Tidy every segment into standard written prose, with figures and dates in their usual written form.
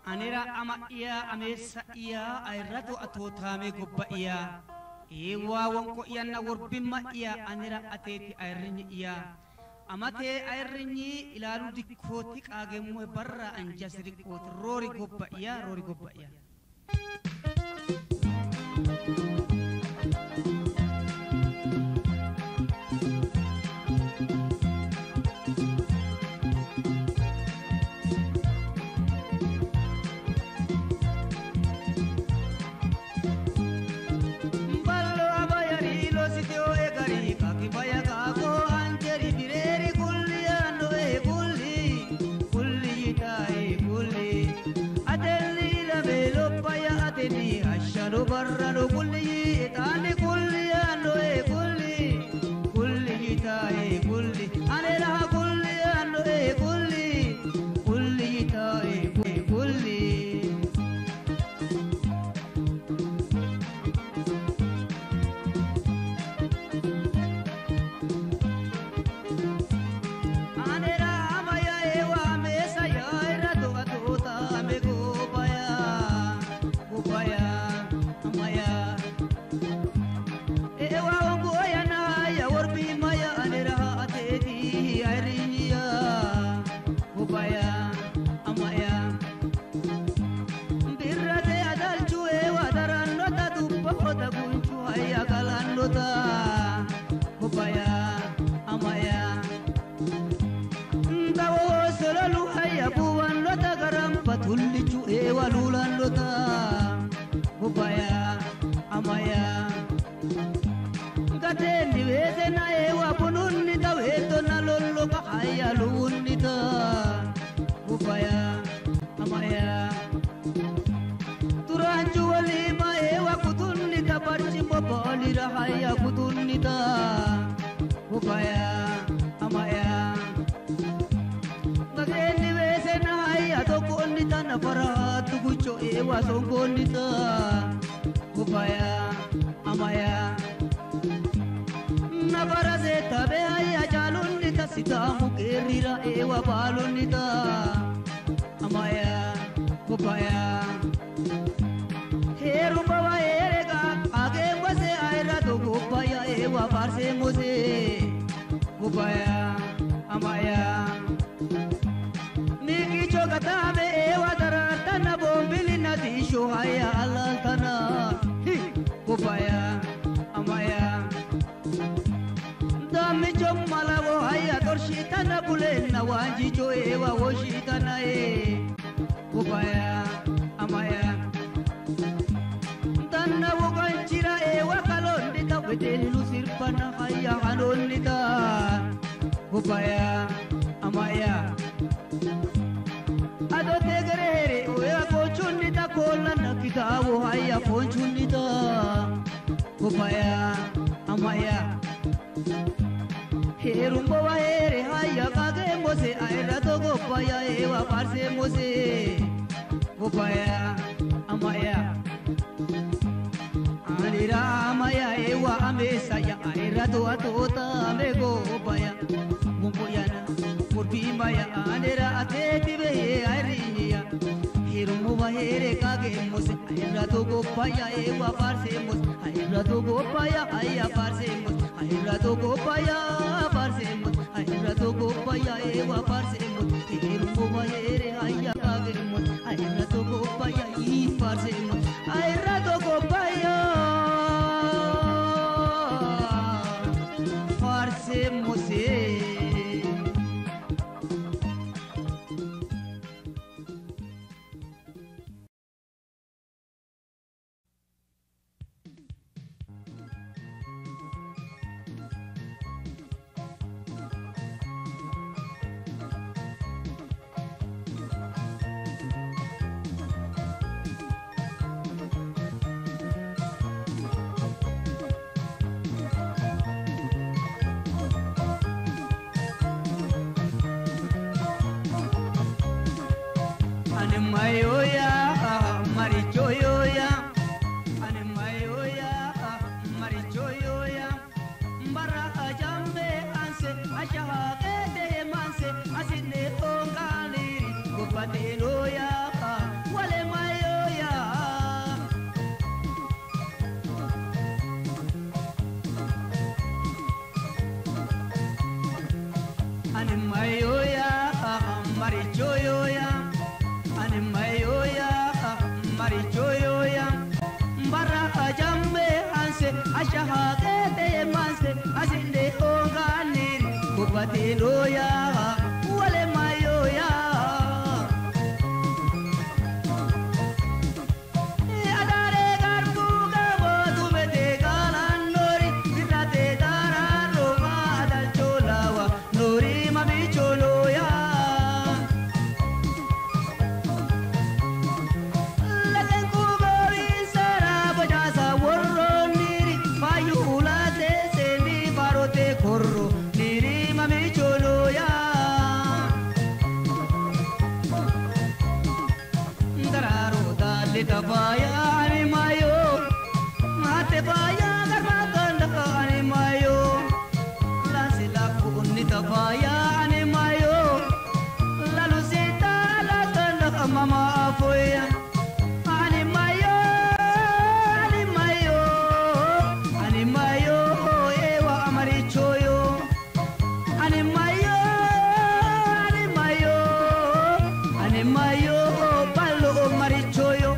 Anera ama'ya ameessa'ya ayirrado atootaame gobba'ya eewwa wonko'yanna worbimma'ya anera ateeti ayirrinyi'ya amate ayirrinyi ilaalu dikkooti qaagemmohe barra anjasi riqqooti roori gobba'ya roori gobba'ya. Ballo abayari lositeo egari kakibaya kako anjeri bireri kulli andoe kulli kulli yitai kulli atelli labe loppaya ateni ashshano barrano kulli itani kulli andoe kulli kulli yitai kulli aneraha kulli andoe kulli kulli yitai kulli. Anera amaya ewa mesa ya irado atota me gobaya gobaya amaya ewa ongoya na ya worbi maya anera ateti airinya gobaya amaya birrate adalchu ewa darannota dubbota gunchu hayya galannota gobaya amaya Ndawo solalu hayya buwannota garampa tullichu ewa lulannota gobaya amaya gateenni weesena ewa bununnita weetonna lolloqa hayya luwunnita gobaya amaya turaanchu waliima ewa kutunnita barcimmo boolira hayya kutunnita gobaya amaya Gateenni weesena hayya tokkonnita nafaraatu gucho ewa sonkonnita gobaya amaya nafara seetabe hayya caalunnita sidaamu geerrira ewa baalunnita amaya gobaya heeru bawa heerega ageemmose ayirrado gobbaya ewa faarseemmose gobaya amaya. Mikicho katame ewa darartana bombilina disho haya alaltana hi gobaya amaya damicho malawo haya torshitana bulenna wanjicho ewa woshitana e gobaya amaya tanna woganchira ewa kalonnita wedellu sirbana haya hanonnita gobaya amaya adote gerehere oya fochunnita kollanna kitaawo hayya fochunnita gobaya amaya heerumbowa heere hayya qageemmose ayirrado gobbaya ewa faarseemmose gobaya amaya anira amaya ewa ameesaya ayirrado atoota ame gobaya wonkoyana worbimaya anera ateeti beye ayirrinyiya heerummowa heere qageemmose ayirrado gobbaya ewa faarseemmose ayirrado gobbaya hayya faarseemmose ayirrado gobbaya faarseemmose ayirrado gobbaya ewa faarseemmose heerummowa heere hayya qageemmose ayirrado gobbaya ii faarseemmose ayirrado gobbaya faarseemmose. Animayoya, marichoyoya, animayoya, marichoyoya, baraka jambe anse, ashaha kete manse, asine ongaliri, gopatenoya, Gubatinoya wale mayoya Adare garbu gabo tumete galanori Irate dararo adal cholawa nori mamicholoya Mama afoya Animayo, animayo, animayo, ewa amarichoyo. Animayo, animayo, animayo, ballo marichoyo.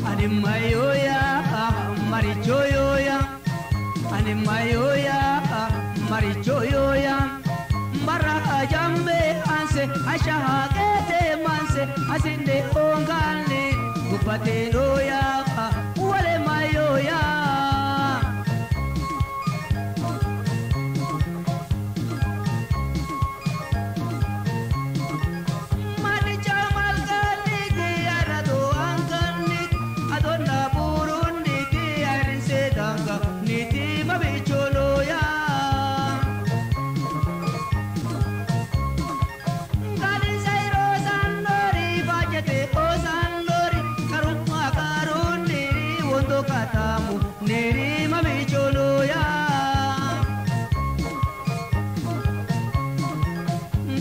Animayoya, marichoyoya, animayoya, marichoyoya. Baraka jambe anse, ashaha kete manse, asinde ongali, gupatenoya, wale mayoya.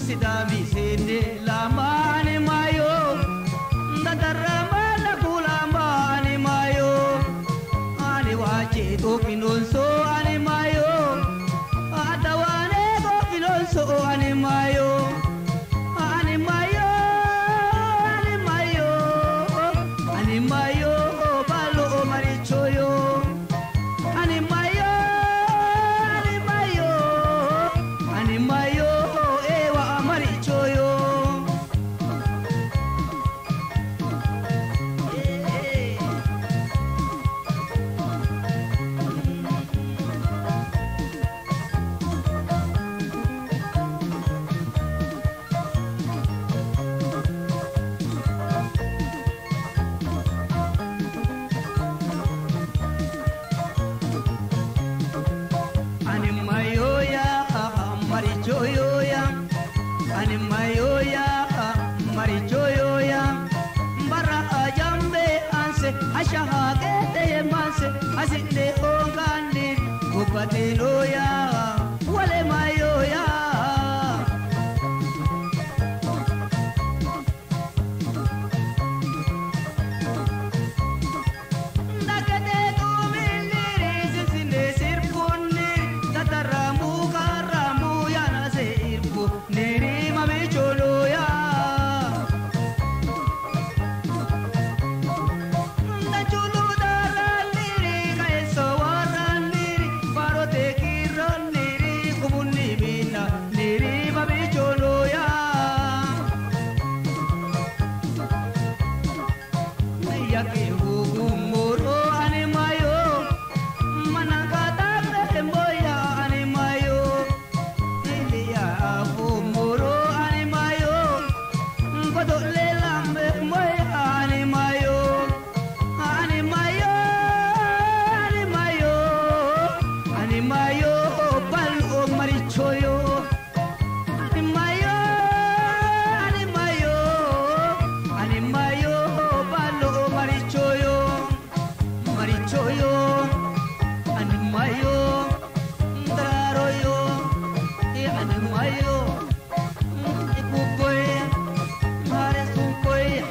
Sidami sende lamane mayo Dadarama la kulamba ani mayo Ani wache to finonso ani mayo Adawane go finonso ani mayo Ani mayo, ani mayo, ani mayo balo marichoyo Ani mayo, ani mayo, ani mayo ewa amarichoyo. Animayoya, marichoyoya, animayoya, marichoyoya. Bara jambe anse, ashaha kete manse, asinde ongani, gupatinoya, wale mayoya. Ndakete tumiliri, sisinde sirpuniri, tataramu karamu yana seirpu, niri mamicholoya. Ndachulu daraniri, kaeso waraniri, parote kiraniri, kumunni bina, niri mamicholoya. Yake hugumoro animayo, manakata temboya animayo, Ilia afumoro animayo, godole lambe moya animayo, animayo, animayo, animayo, balu marichoyo. Animayo, animayo, animayo, balo marichoyo, marichoyo, animayo, ndaroyo, e animayo, ikukoe, mare sunkoe,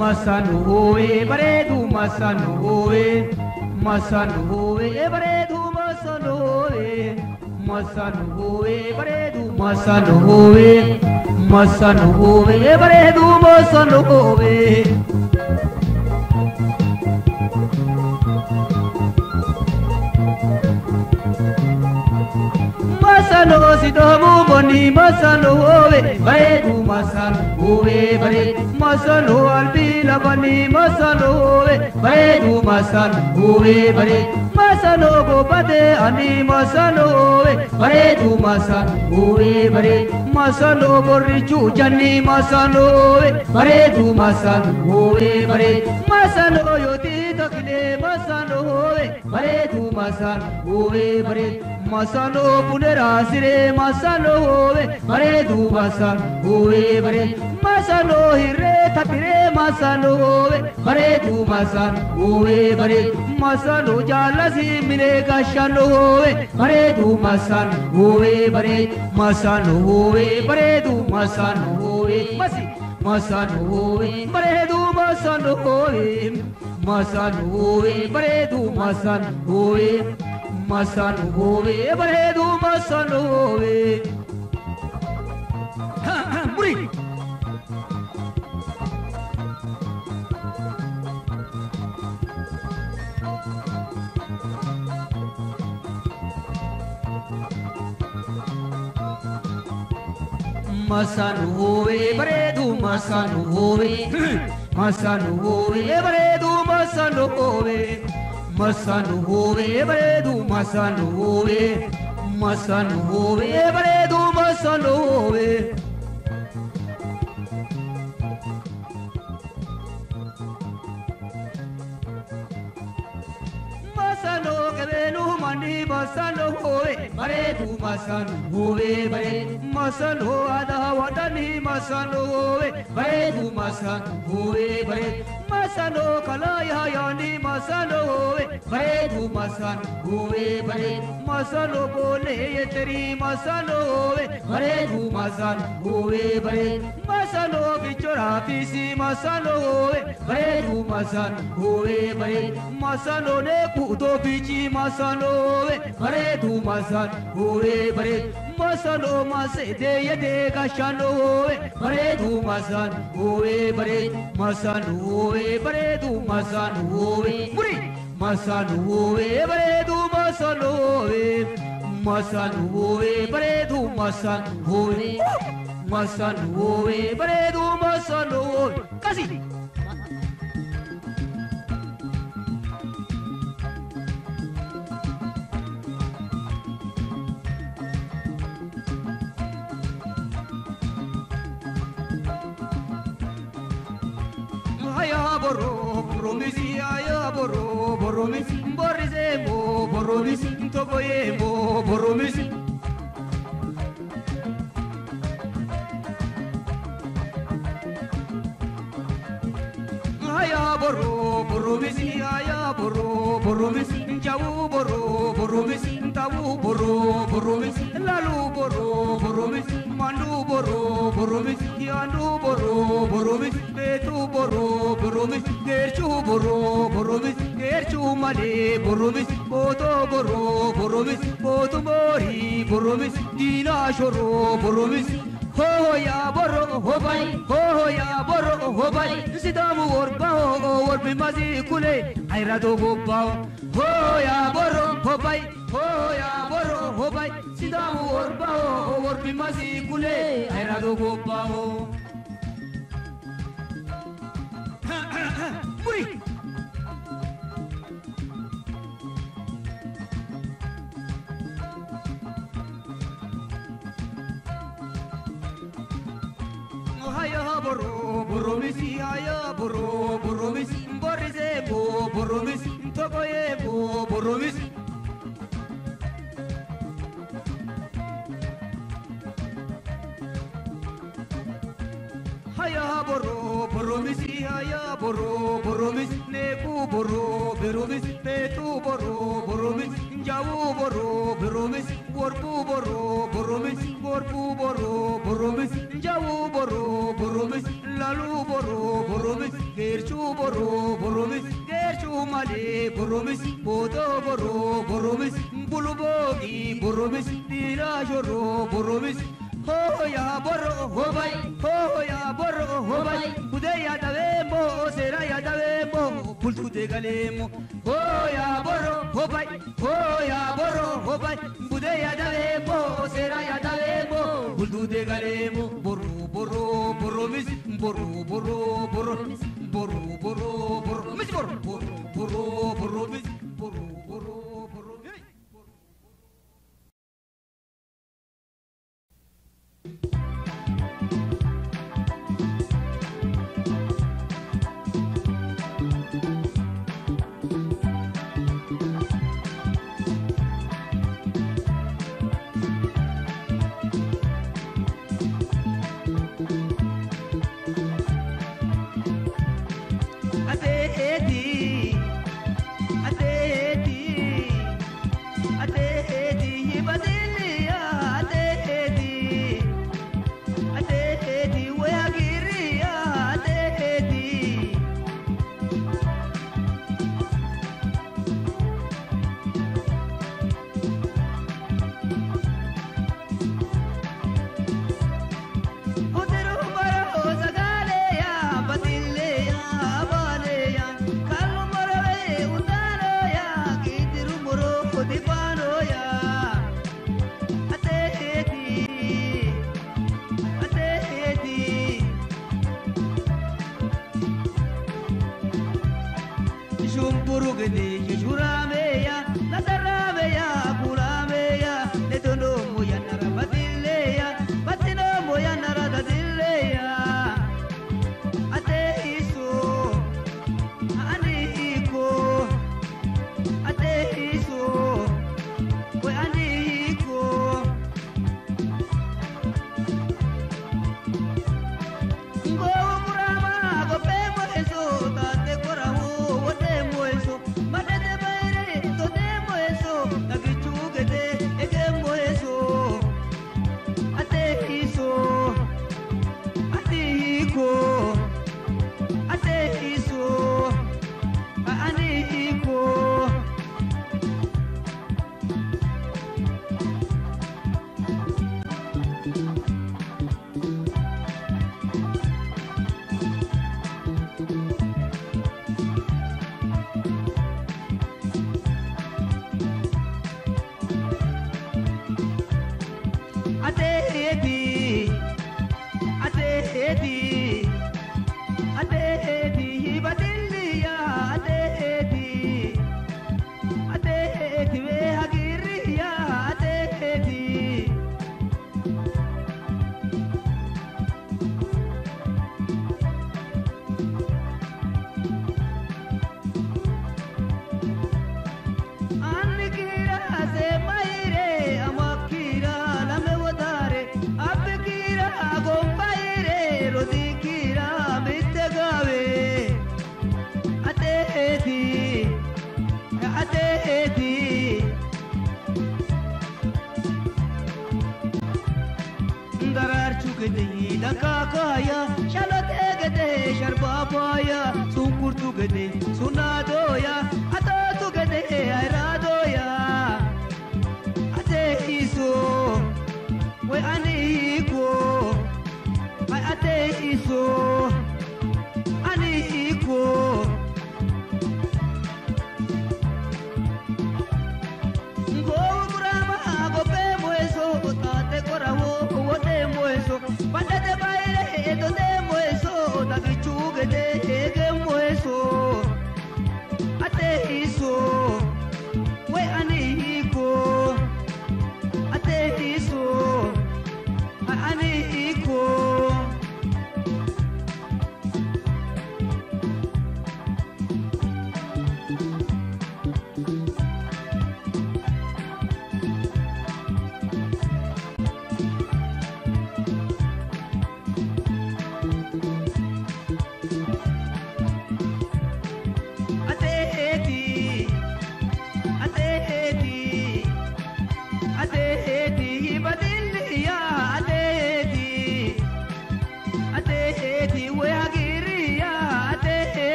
Masanu howe bareedu masanu howe masanu howe bareedu masanu howe masanu howe bareedu masanu howe masanu howe bareedu masanu howe. Masano sidamu boni masano howe bareedu masano howe bareedu masano albila bani masano howe bareedu masano howe bareedu masano gobade ani masano howe bareedu masano howe bareedu masano borrichu janni masano howe bareedu masano howe bareedu masano yoti takle masano howe bareedu masano howe bareedu masano punera sire masano howe bareedu masano howe bareedu masano hirre tatire masano howe bareedu masano howe bareedu masano jalasi mine gashano howe bareedu masano howe bareedu masano howe bareedu masano howe masi masano howe bareedu masano howe masano howe bareedu masano howe masano howe bareedu masano howe. Muri masano howe bareedu masano howe masano howe bareedu masano howe masano howe bareedu masano howe masano howe bareedu masano howe. Masano kebelu mani masano howe bareedu masano howe bareedu masano ada wadani masano howe bareedu masano howe bareedu masano kalaya yani masano howe bareedu masano howe bareedu masano bole ye teri masano howe bareedu masano howe bareedu masano bichora fisi masano howe bareedu masano howe bareedu masano ne kudo bichi masano howe bareedu masano howe bareedu masano mase de ye de gashano howe bareedu masano howe bareedu masano howe bareedu masano howe muri masano howe bareedu masano howe masano howe bareedu masano howe masano howe bareedu masano howe kasi. Aya borro borromisi aya borro borromisi borrisemo borromisi togoyemo borromisi. Aya borro borromisi aya borro borromisi jawu borro borromisi tawu borro borromisi lalu borro borromisi mandu borro borromisi yandu borro borromisi betu borro borromisi gerchu borro borromisi gerchu male borromisi boto borro borromisi boto mori borromisi dina shoro borromisi. Ho ya borro ho bai ho ya borro ho bai sidamu worba ho worbi mazi kule ayrado gobba ho ya borro ho bai ho ya borro ho bai sidamu worba ho worbi mazi kule ayrado gobba ho. Muri Aya borro borromisi aya borro borromisi borrisemo borromisi togoyemo borromisi. Aya borro Boromis haya boro boromis neku boro beromis petu boro boromis jawu boro boromis worku boro boromis worku boro boromis jawu boro boromis lalu boro boromis gerchu boro boromis gerchu male boromis bodo boro boromis bulubogi boromis dirajoro boromis Hoya boro hobay, hoya boro hobay, Udeya davemo, seraya davemo, pultu de galemo. Hoya boro hobay, hoya boro hobay, Udeya davemo, seraya davemo, pultu de galemo. Boro boro boromis, boro boro boromis, boro boro boromis, boro boro boromis, boro boro boromis.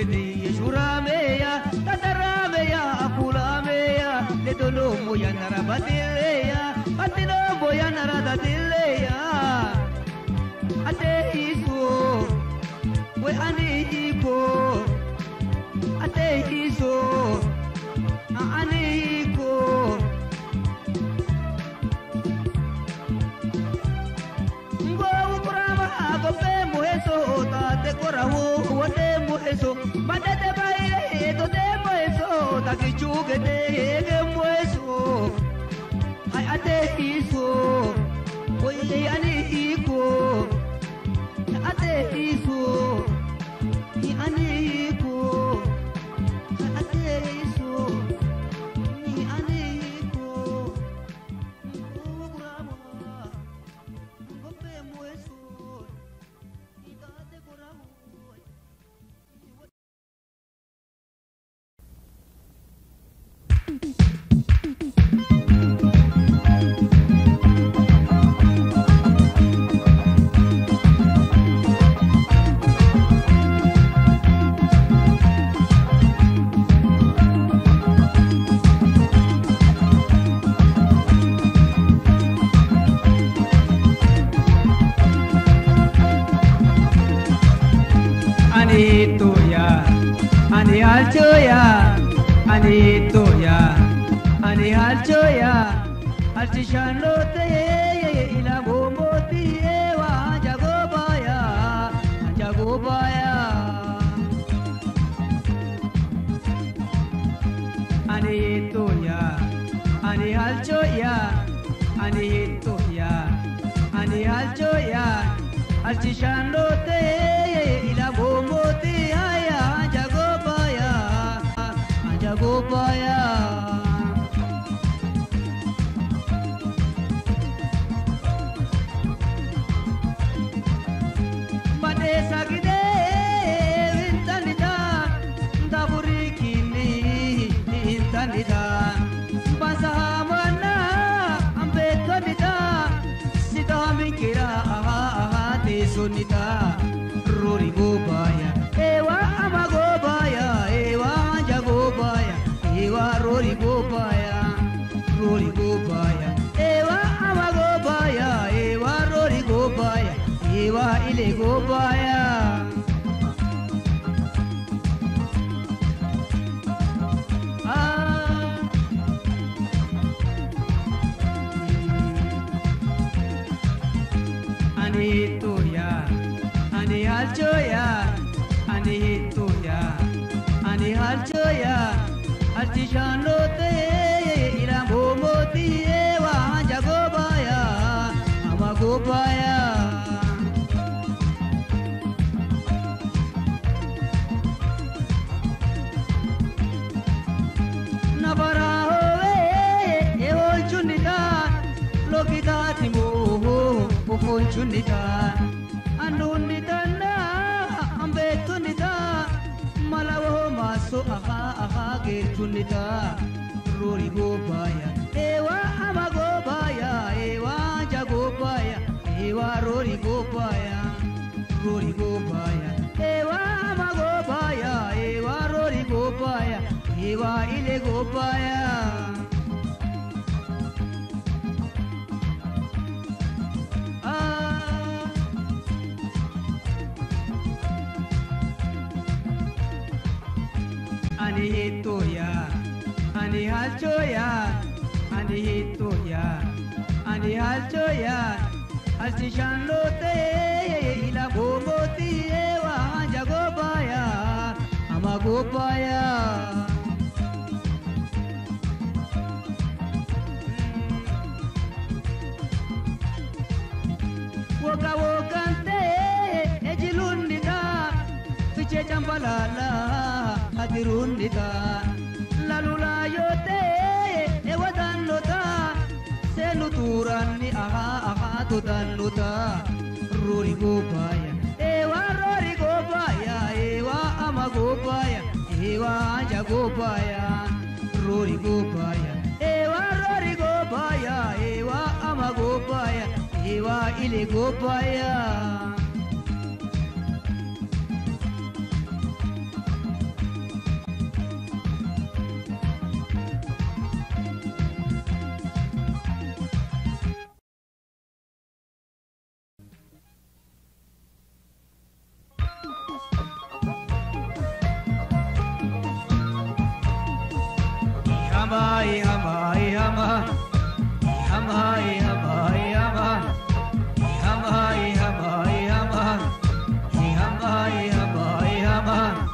Bidi shurameya tatarameya akulameya ledono moyanara badileya atino moyanara dadileya ate iso we ani iko ate iso ani iko ngo ukurama gope muheso tate korahu wate muheso badate baile tote muheso takichugete ege muheso ay ate iso we ani iko ate iso ni ani iko ate iso ni ani iko ukurama gope muheso tate korahu. Ani toya, ani alchoya, ani toya, ani alchoya, alchishanote ila gomoti ewa jagobaya, jagobaya. Ani toya, ani alchoya, ani toya, ani alchoya, alchishanote ila gomoti haya jagobaya, jagobaya. Madesa gide intanida daburikini intanida basahamana ambetonida sidaminkira aha aha tesunida rori gobaya ewa amagobaya ewa jagobaya ewa rori gobaya rori gobaya ewa amagobaya ewa rori gobaya ewa ile gobaya. Ah. Ani toya, ani alchoya, ani toya, ani alchoya, alchishanote ila gomoti ewa jagobaya, amagobaya. Nabara howe e holchunita lokita timo holchunita anunitana ambetunita malawo maso aha aha gerchunita rori gobaya ewa amagobaya ewa jagobaya ewa rori gobaya rori gobaya ewa amagobaya ewa rori gobaya ewa ile gobaya. Ah. Ani toya, ani halchoya, ani toya, ani halchoya, alchishanote ila gomoti ewa jagobaya, amagobaya. Woka wokante ejilundita fiche chambalala adirundita lalula yote ewadannota senu turanni aha aha todannota rori gobaya ewa rori gobaya ewa ama gobaya ewa anja gobaya rori gobaya ewa rori gobaya ewa ama gobaya ewa ile gobaya. Hama hama hama hama hama hama hama hama hama hama hama hama.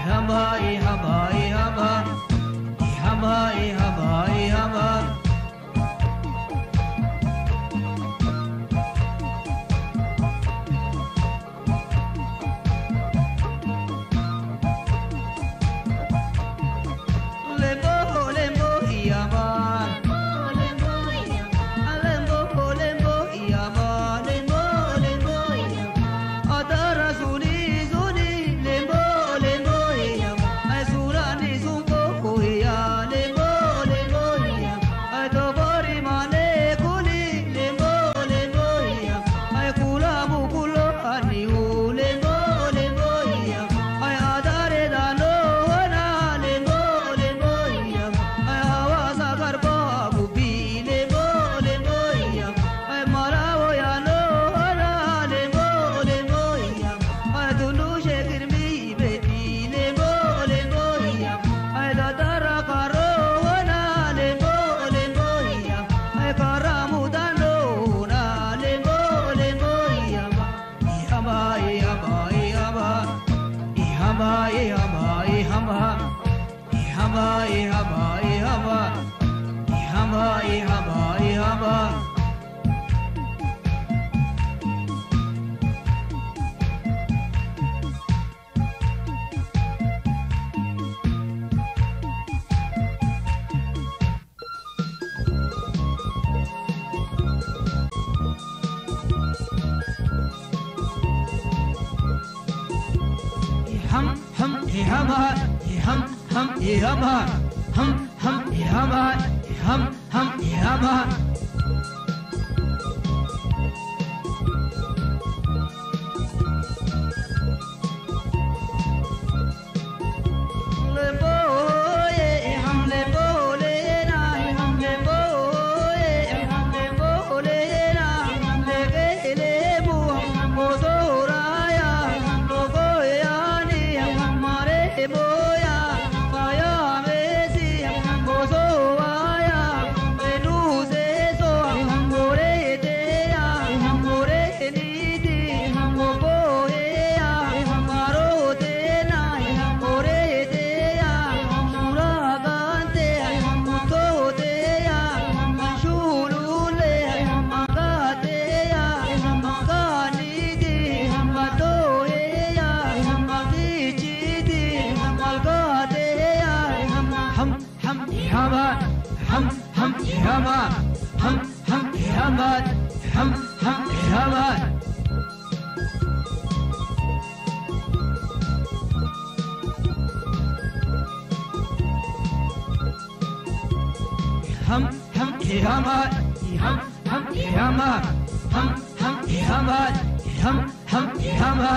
Hama hama hama. Hama hama hama. Hum hum hama hum hum hama hum hum hama hum hum hama. Hum hum hama hum hum hama hum hum hama. Hum hum hama hum hum hama hum hum hama hum hum hama.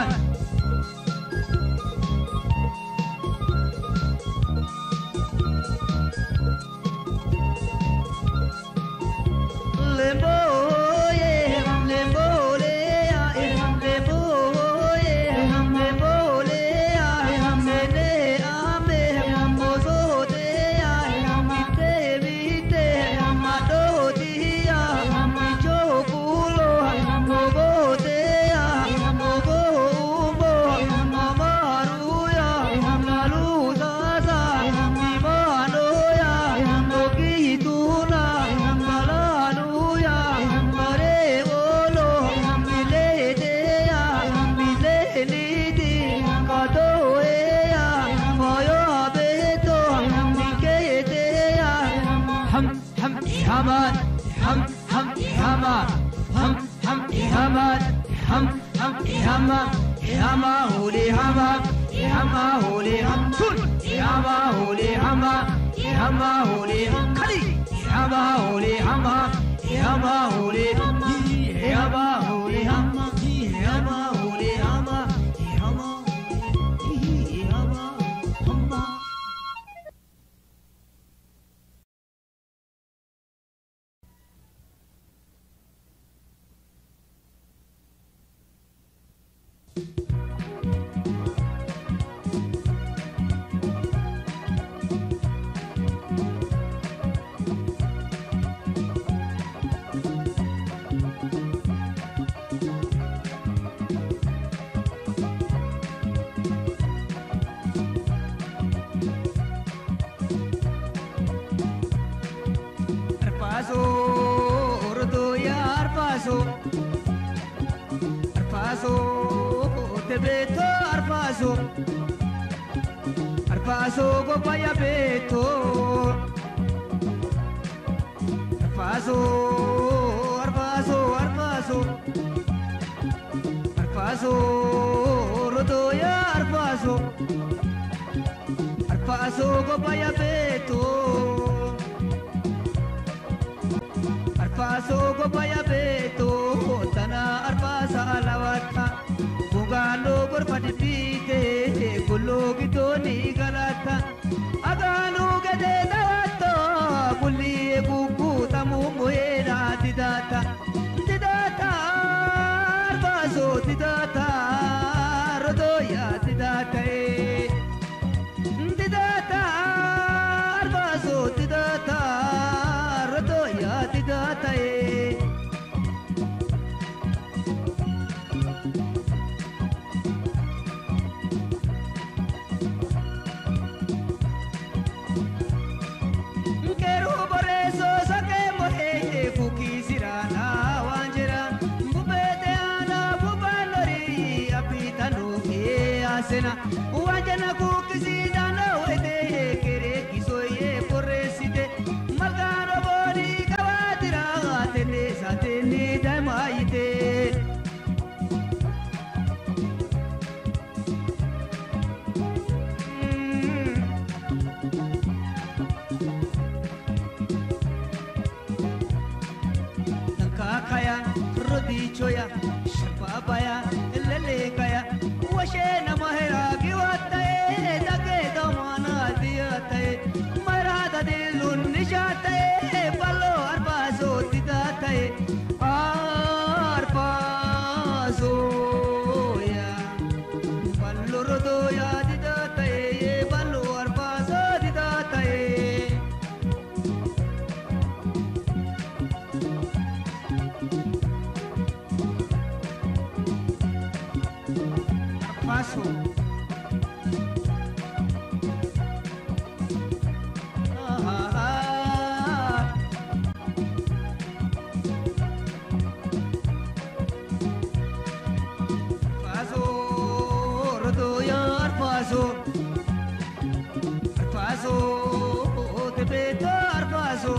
Oh, hama ham ham hama ham ham hama ham ham hama hama hole hama hama hole ham sun hama hole hama hama hole khali hama hole hama hama hole hama hole hama hama hole hama hama hama hama. Arfaso ordo ya arfaso arfaso tebeto arfaso arfaso gopaya beto arfaso arfaso arfaso arfaso ordo ya arfaso arfaso gopaya beto Arfaso gopaya beto tana arfasa alawata Bugano gorfati pite kullo gitoni galata Aganu gede dawato kulli kuku tamu moera didata Didata arfaso didata rodoya didata Didata arfaso didata rodoya didata. Keru boreso sake mohe kukisirana wanjira bubete ana bubanori apitanu e asena wanjana kukisidana wete kere kisoye porresite malgano bori kawadira tene satene damaite. Kakaya rodichoya shababaya lelekaya washe namahera giwatae dage damana diyatae marada dilun nishatae ballo arfaso didatae arfaso ya ballo rodoya didatae ballo arfaso didatae. Paso. Paso, rodoya arfaso. Arfaso, tebeto arfaso.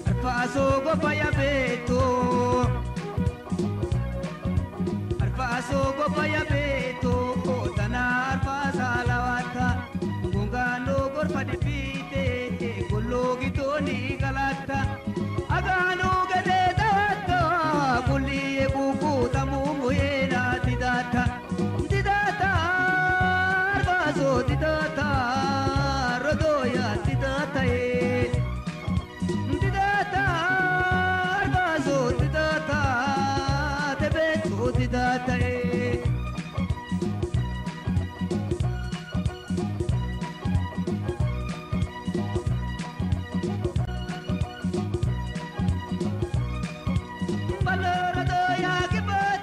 Arfaso, gopaya beto. Arfaso gopaya beto tana arfasa lawata gungano gorfa dipite kullo gitoni galata aganu gade dawata kulli kuku tamu moyena didata didata arfaso didata rodoya didata didata arfaso didata tebeto didata.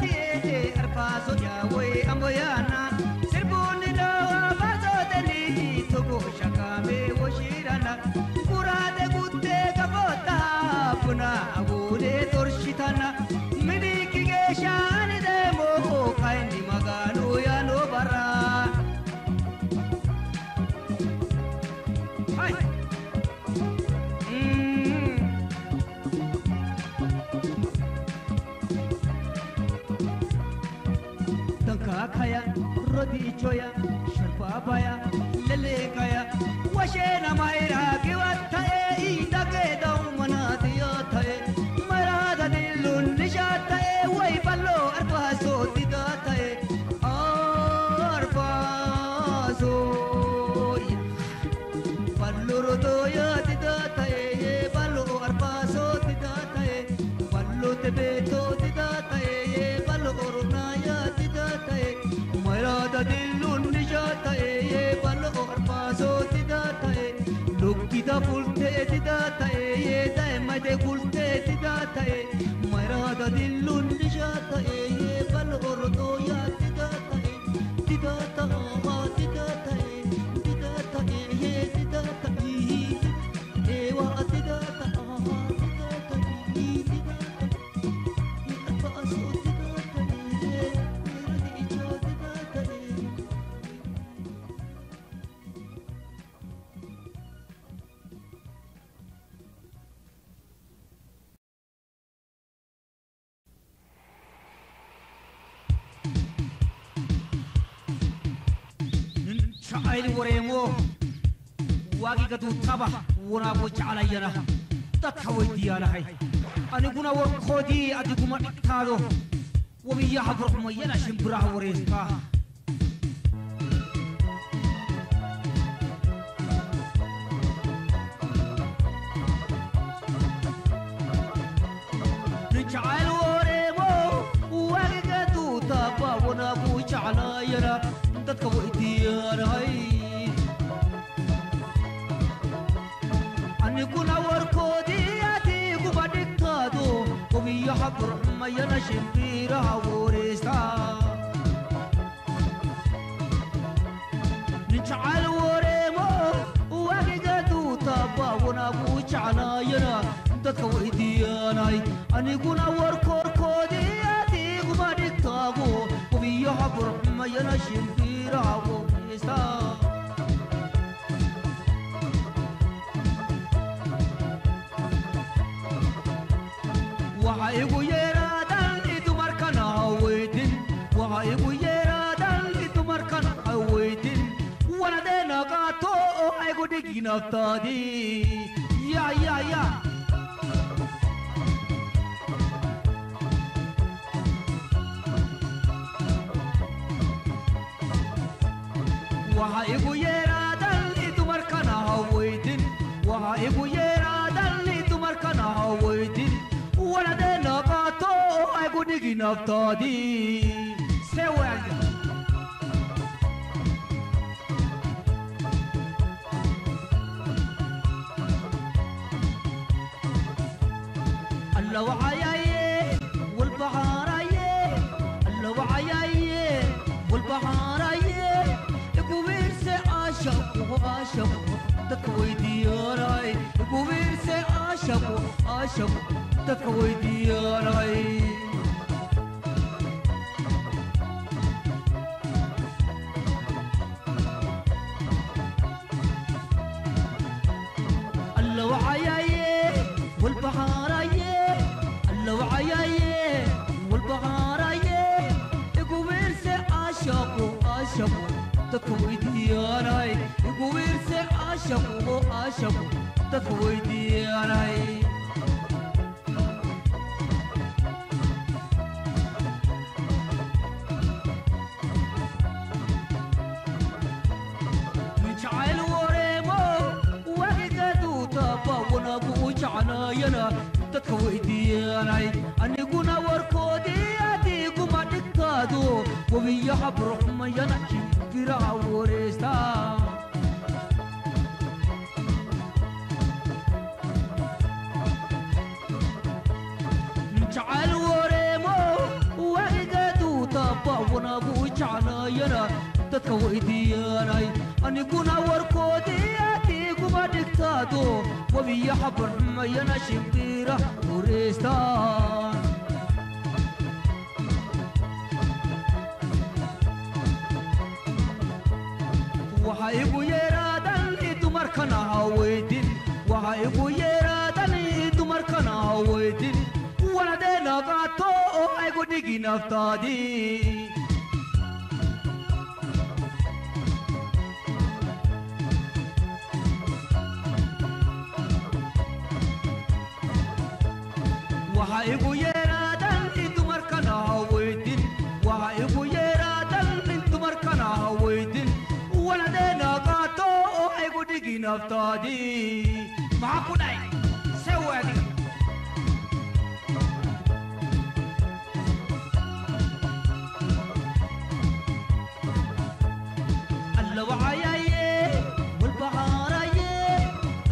Arfaso ya we amboyana sirbuni dawa faso teni Dichoya Sharpabaya Lelekaya Washena Mayra Giwatae Indake Daumanatiyatae Marada Dillun Nishatae Way Ballo Arfaso Tidatae Arfaso Ballo Rotoya Tidatae Ballo Arfaso Tidatae Ballo Tebeto Tidatae Ballo Orunaya Tidatae Marada Dillun Nishatae Ballo Arfaso Tidatae Lukkida fulte tidatae Daimade kulte tidatae Marada Dillun Nishatae Ballo Rotoya Tidatae Tidatae Tidatae Tidatae Tidatae Ewa Tidatae Tidatae Tidatae Tidatae Tidatae. Jacayl wareemo waagiga duutaba wanaagu jeclayana dadka weydiiyaanahay aniguna warkoodii adiguma dhigtaado wabiyaha burxumayana shimbiraha wareystaa. Jacayl wareemo waagiga duutaba wanaagu jeclayana dadka weydiiyaanahay aniguna warkoodii adiguma dhigtaado wabiyaha burxumayana shimbiraha wareystaa. Nin jacayl wareemo waagiga duutaba wanaagu jeclaayana dadka weydiiyaanay aniguna warkoorkoodii adiguma dhigtaabo wabiyaha burxumayana shimbiraha wareystaa. Waxa igu yeeraadaan dumarkana ha weydin, waxa igu yeeraadaan dumarkana ha weydin, wanadeena qaato oo aygu dhigi naftaadii ya ya ya. Waxa igu yeeraadaan dumarkana ha weydin, waxa igu yeeraadaan dumarkana ha weydin, wanadeena qaato oo aygu dhigi naftaadii sewaaga. Alla wacayaye walbahaaraye, alla wacayaye walbahaaraye, igu wiirse caashaqu caashaqu dadka weydiiyaanay, igu wiirse caashaqu caashaqu dadka weydiiyaanay. Alla wacayaye walbahaaraye, alla wacayaye walbahaaraye, igu wiirse caashaqu caashaqu dadka weydiiyaanay, igu wiirse caashaqu caashaqu dadka weydiiyaanay. Jacayl wareemo waagiga duutaba wanaagu jeclaayana dadka weydiiyaanay aniguna warkoodii adiguma dhigtaado wabiyaha burxumayana shimbiraha wareystaa. Jacayl wareemo waagiga duutaba wanaagu jeclaayana dadka weydiiyaanay aniguna warkoodii adiguma dhigtaado wabiyaha burxumayana shimbira wareystaa. Waxa igu yeeraadaan dumarkana ha weydin, waxa igu yeeraadaan dumarkana ha weydin, wanadeena qaato oo aygu dhigi naftaadii. Waxa igu yeeraadan in dumarkana ha weydin, waxa igu yeeraadan in dumarkana ha weydin, wanadeena qaato oo igu dhigi naftaadii. Maxaa ku dhacay sew adiga? Alla wacayaye walbahaaraye,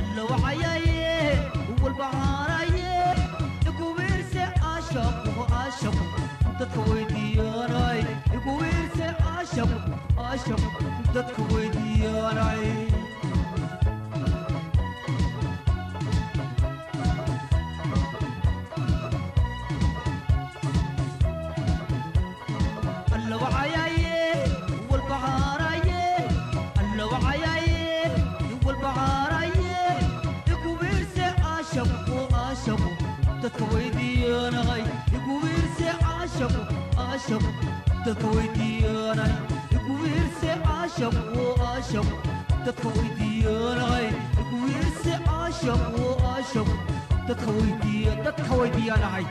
alla wacayaye walbahaaraye, igu wiirse aashaqu aashaqu dadka weydiiyaanay, igu wiirse aashaqu aashaqu dadka weydiiyaanay. Alla wacayaye walbahaaraye, alla wacayaye walbahaaraye, igu wiirse aashaqu aashaqu dadka weydiiyaanay, igu wiirse aashaqu aashaqu dadka weydiiyaanay, igu wiirse aashaqu aashaqu dadka weydiiyaanay, igu wiirse aashaqu aashaqu dadka weydiiya, dadka weydiiyaanahay.